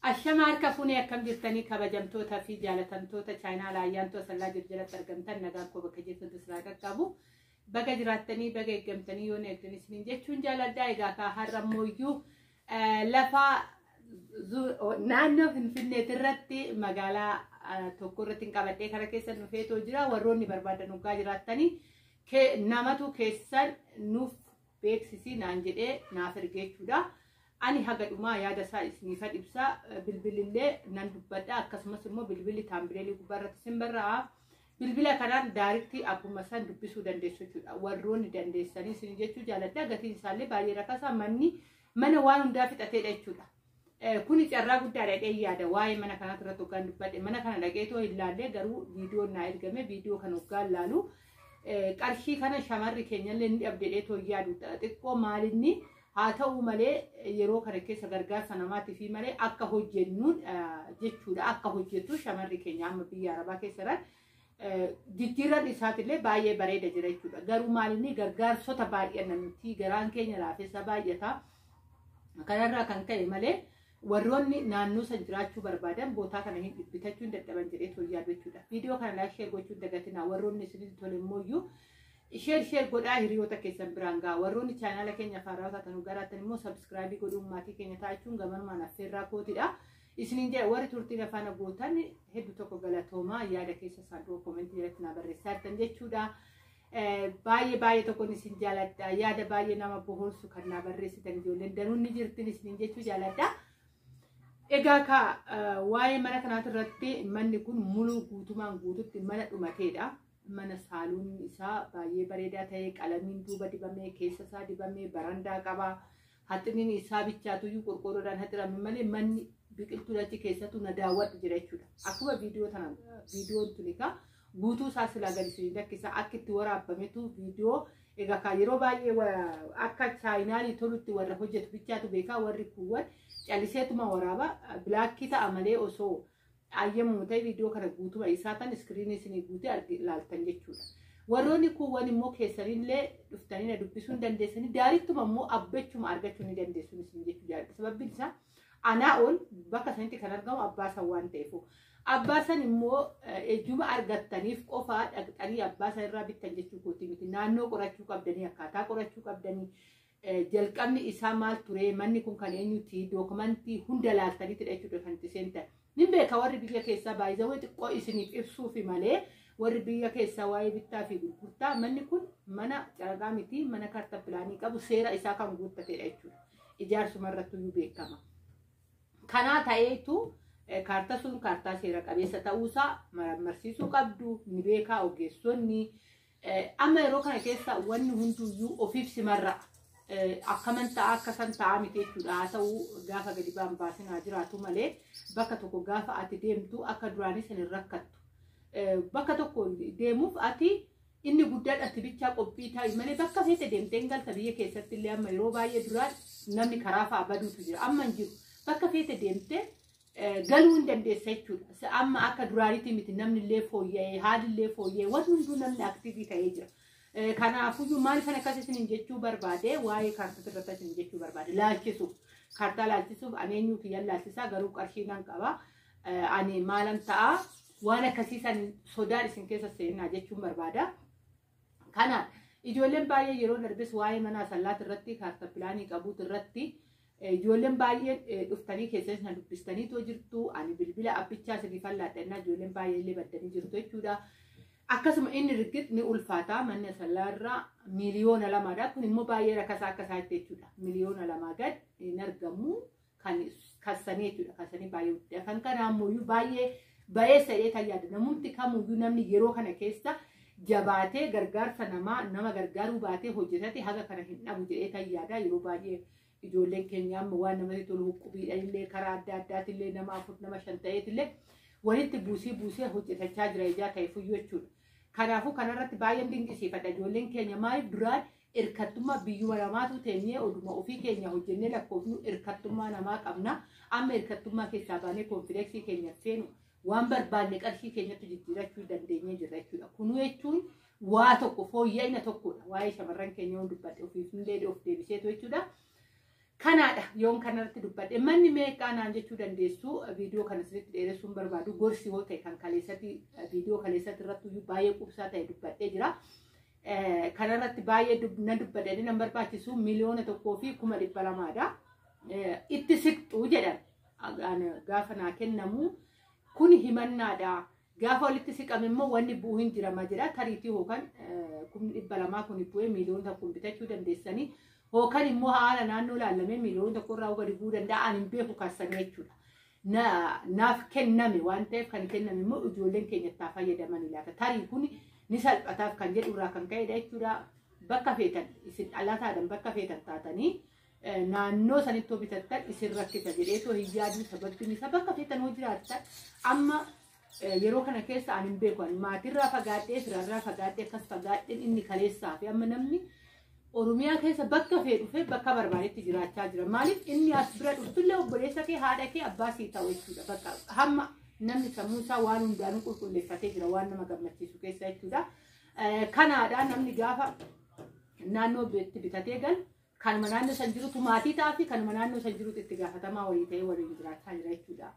Ashama harka fuunee, akkam jirtanii, kabajamtoota fi jaalatamtoota chaayinaa Ayyaantuu Asallaa jiru jalatti argamtan? Nagaan koo bakka jirtantu siraa qaqqabu. Baga jiraattanii, baga eeggamtanii, yoon eegdan isiniin jechuun jaaladha. Egaa kaa har'a ammoo lafa naannoo Finfinneeti irratti magaalaa tokko irratti hin qabadhee kana keessa dhufeetoo jira. Warroonni barbaadan dhugaa jiraattanii namatu keessan nuuf beeksisii naan jedhee naaf ergee jechuudha. Ani haga dhumaa yaada isaa isiniifan ibsaa, bilbilillee nan dubbadha, akkasumas immoo bilbilli thumbnailii gubbaa irratti isin barraa'a. Bilbila kanaan direct abbuma san dubbisuu dandeessu jechuudha. Warroonni dandeessanii isin jechuu jaaladha. Gatiin isaallee baay'ee rakasa, manni mana waan hundaa fixateedha jechuudha. Kuni carraa guddaadha jedhee yaada. Waa'ee mana kanaatti irratti hoggaan dubbadhe, mana kana dhaqeetoo hin laallee, garuu viidiyoon naa ergame. Viidiyoo kan hoggaan laalu qarshii kana shamarri keenyallee ni dhabde jedheetoo yaadu xiqqoo maalinni. Haa ta'u malee, yeroo kana keessa gargaarsa namaatii fi malee akka hojjennuun jechuudha, akka hojjettu shamarri keenya amma biyya arabaa keessa jiran jijjiirran isaatillee baay'ee bareeda jira jechuudha. Garuu maalinni gargaarsota baay'ee nuti garaan keenya laafessa baay'ata. Kanarraa kan ka'e malee warroonni naannoo san jiraachuu barbaadan bootaa kana hin bitachuu hin dadhaban jedhee yaadu jechuudha. Viidiyoo kana like, share gochuu dagatinaa. Warroonni isinitti tole immoo share share godhaa, hiriyoota keessan biraan ga'a. Warroonni chaanaala keenya haaraa taatan garaattan immoo subscribe godhuun maatii keenya taa'achuun gamanumaan affeerraa kootidha. Isiniin jedha, warri turtiin afaan gootan hedduu tokko galatoomaa, yaada keessa saanduqa commentii jalatti naa barreessaa jirtan jechuudha. Baay'ee baay'ee tokkoon isin jaaladha. Yaada baay'ee nama bohaarsu kan naa barreessitan ijoolleen danuun ni jirtin isiniin jechuu jaaladha. Egaa ka waa'ee mana kanaati irratti, manni kun muluu guutumaan guututti mana dhumateedha. Mana saaluun isaa baay'ee bareedaa ta'e, qalamiin duuba dibamee, keessa isaa dibamee, barandaa qaba. Haxxiniin isaa bichaatuyyuu qorqoorroodhaan haxirame malee manni biqiltuu achi keessattuu na daawwadhu jira jechuudha. Akkuma viidiyoo tana, viidiyoon tuni kaa guutuu isaa silaa gadi isin lakkisa, akka itti waraabbametu viidiyoo. Egaa kaa yeroo baay'ee akka chaayinaalii tolutti warra hojjetu bichaatu beekaa, warri kuuwwan calliseetuma waraaba blackii ta'a malee, osoo ayyamu ta'e viidiyoo kana guutuma isaa tan screenii isinii guutee ilaaltan jechuudha. Warroonni kuuwwan immoo keessanillee dhuftanii na dubbisuu hin dandeessanii, directuma immoo abbachuma argachuu ni dandeessu isin jechuu jaalladha. Sababbiin isaa anaa ol bakka sanitti kan argamu abbaa san waan ta'eef. Abbaa san immoo ejjuma argattaniif qofaa dhaqxanii abbaa san irraa bittan jechuu kooti miti. Naannoo qorachuu qabdanii, akkaataa qorachuu qabdanii, jalqabni isaa maal ture, manni kun kan eenyuti, documentii hunda laaltaniitidha jechuudha kan itti seentan. Nin beeka, warri biyya keessaa baay'ee xiqqoo isiniif ibsuufi malee, warri biyya keessaa waa'ee bittaa fi gurgurtaa, manni kun mana caraqaa miti, mana kaartaa pilaanii qabu, seera isaa kan guuttatedha jechuudha. Ijaarsuma irratti iyyuu beekama. Kanaa ta'eetu kaartaa sun kaartaa seera qabeessa ta'uusaa marmarsiisuu qabdu, ni beekaa ogeessonni. Amma yeroo kana keessa wanni hunduyyuu ofiif simarra'a. Akkaman ta'a, akka san ta'a miti jechuudha. Haa ta'u, gaafa gadi ba'an baasinaa jiraatu malee, bakka tokko gaafa ati deemtu akka duraanii san hin rakkattu. Bakka tokko deemuuf ati inni guddaan ati bichaa qophii ta'i malee, bakka feete deemtee hin galta. Biyya keessatti illee amma yeroo baay'ee duraan namni karaa fa'a baduutu jira. Amma hin jiru. Bakka feete deemtee galuu hin dandeessa jechuudha. Amma akka duraaniitti miti, namni illee fooyya'ee, haalli illee fooyya'ee, wanti hunduu namni active ta'ee jira. Kanaafuyyuu maal kan akkas isiniin jechuu barbaade, waa'ee kaartaa irratti isiniin jechuu barbaade, laalchisuuf. Kaartaa laalchisuuf ani eenyuu kiyyan laalchisaa, garuu qarshii nan qaba. Ani maalan ta'a, waan akkasiisan sodaan isin keessa seenaa jechuun barbaada. Kana ijoolleen baay'ee yeroo darbes waa'ee mana Asallaati irratti kaartaa pilaanii qabuutu irratti ijoolleen baay'een dhuftanii keessas na dubbistaniitoo jirtu. Ani bilbila abbichaa isiniif allaadhannaa, ijoolleen baay'ee illee baddanii jirtu jechuudha. Akkasuma inni rigit ni ulfaata, manni Asallaarraa 2 miiliyoonadha. Kun immoo baay'ee rakkasaa akka isaatti jechuudha. 2 miiliyoona gad hin argamu kan kassanii jechuudha. Kassanii baay'ee guddaa. Kan kana ammoo baay'ee bayeessa jedhee kan yaadu. Namumti kamuyyuu, namni yeroo kana keessa jabaatee gargaarsa namaa nama gargaaruu baatee hojjetate haga kana hin dhabu jedhee kan yaada. Yeroo baay'ee ijoolleen keenya amma waan namatti tolu huqqubiidhaan illee, karaa adda addaatillee, nama afur, nama shan ta'eetillee walitti buusii buusee hojjetachaa jira ijaa ta'e fuyyoo jechuudha. Kanaafuu kanarratti baay'een dinqisiifadha. Ijoolleen keenya maaliif duraan hirkattummaa biyyuma namaatu teenyee, oduma ofii keenya hojjennee lakkoofnu hirkattummaa namaa qabna. Amma hirkattummaa keessaa baanee confidence keenya seenu, waan barbaanne qarshii keenyatti jijjiirachuu dandeenyee jirra jechuudha. Kunuu jechuun waa tokko fooyya'ina tokkodha. Waa'ee shamarran keenya waan dubbadhe ofiif illee of deebiseetu jechuudha. Kanaadha yoon kanarratti dubbadhe. Manni meeqaa naan jechuu dandeessu, viidiyoo kana sirriitti dheeressuun barbaadu. Gorsi yoo ta'e kan kaleessatti, viidiyoo kaleessatti irratti baay'ee qubsaa ta'e dubbadhee jira. Kanarratti baay'ee na dubbadhee nan barbaachisu. 1,200,000dha. Itti siqxuu jedhan gaafa naa kennamu kun himannaadha. Gaafa walitti siqame immoo wanni bu'u hin jirama jedha. Tariitii yookaan 200,000 kun bu'ee 1,000,000 bitachuu dandeessanii, yookaan immoo haala naannoo laallamee 1,000,000 irraa gadi bu'uu danda'a. Ani hin beeku kaasanii jechuudha. Naaf kenname waan ta'eef, kan kenname immoo ijoolleen keenya itti fayyadaman ilaata. Tarii kun ni salphataaf kan jedhu irraa kan ka'edha jechuudha. Bakka feetan isin dhalataadhaan bakka feetan taatanii naannoo sanitti bitattan isin rakkisa jedheetoo hin yaadu. Sababni isaa bakka feetan hoo jiraattan amma yeroo kana keessa ani hin beeku. Ani maatirraa fagaadhee, firarraa fagaadhee, akkas fagaadheen inni kaleessaa fi amma namni Oromiyaa keessa bakka fee dhufee bakka barbaadetti jiraachaa jira. Maaliif inni as bira dhuftullee obboleessa kee, haadha kee, abbaa sii ta'u jechuudha. Bakka hamma namni sammuu isaa waan hundaanuu qulqulleeffatee jira, waan nama gammachiisu keessa jechuudha. Kanaadha namni gaafa naannoo itti bitatee galu kanuma naannoo san jirutu maatii ta'aa fi kanuma naannoo san jirutu itti gaafatamaa walii ta'ee waliin jiraachaa jira jechuudha.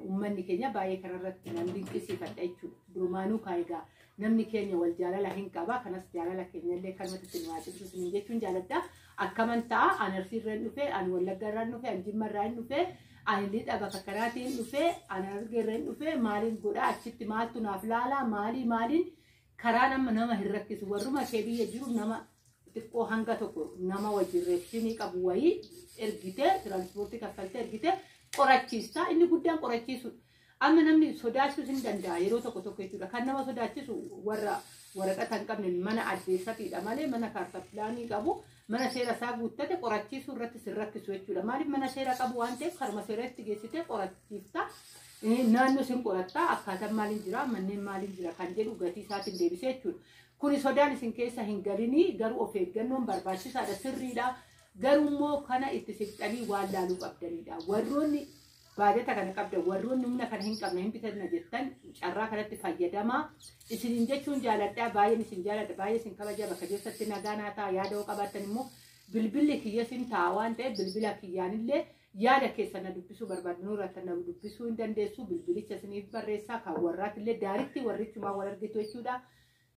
Uummanni keenya baay'ee kanarratti nan dinqisiifadha jechuudha. Durumaanuu kaayigaa namni keenya wal jaalala hin qaba. Kanas jaalala keenyallee kanumatti itti waa cimsu isiniin jechuun jaaladha. Akkaman ta'a, ani Arsiirra hin dhufe, ani Wallagga irraa hin dhufe, ani Jimma irraa hin dhufe, ani lixa bakka kanaatiin hin dhufe, ani Harargee irra hin dhufe, maaliin godha, achitti maaltu naaf laala, maalii maaliin karaa nama nama hin rakkisu. Warruma kee biyya jiru nama xiqqoo hanga tokko nama wajjin reekshinii qabu wayii ergitee, tiraanspoortii kaffaltee ergitee qorachiista. Inni guddaan qorachiisudha. Amma namni sodaachuu hin danda'a yeroo tokko tokko jechuudha. Kan nama sodaachisu warra waraqata hin qabne mana addeessatiidha malee, mana kaartaa pilaanii qabu, mana seera isaa guuttate qorachiisuu irratti sin rakkisu jechuudha. Maaliif mana seera qabu waan ta'eef karuma seeratti geessitee qorachiifta. Naannoo sin qorattaa, akkaataan maaliin jira, manneen maaliin jira kan jedhu gatii isaatiin deebisee jechuudha. Kuni sodaan isin keessa hin galinii, garuu of eeggannoon barbaachisaadha, sirriidha. Garuu immoo kana itti siqxanii waan laaluu qabdanidha. Warroonni baajata kana qabdan, warroonni humna kana hin qabne, hin bitanna jettan, carraa kanatti fayyadamaa. Isiniin jechuun jaaladha, baay'een isin jaaladha, baay'ee isin kabaja. Bakka jirtatti nagaa naa ta'a. Yaada yoo qabaattan immoo bilbilli kiyya isin ta'a waan ta'eef, bilbila kiyyaanillee yaada keessan na dubbisuu barbaadnu irratti na dubbisuu hin dandeessu. Bilbilicha isiniif barreessaa, kan warraatillee daaritti warrichumaa wal argitu jechuudha.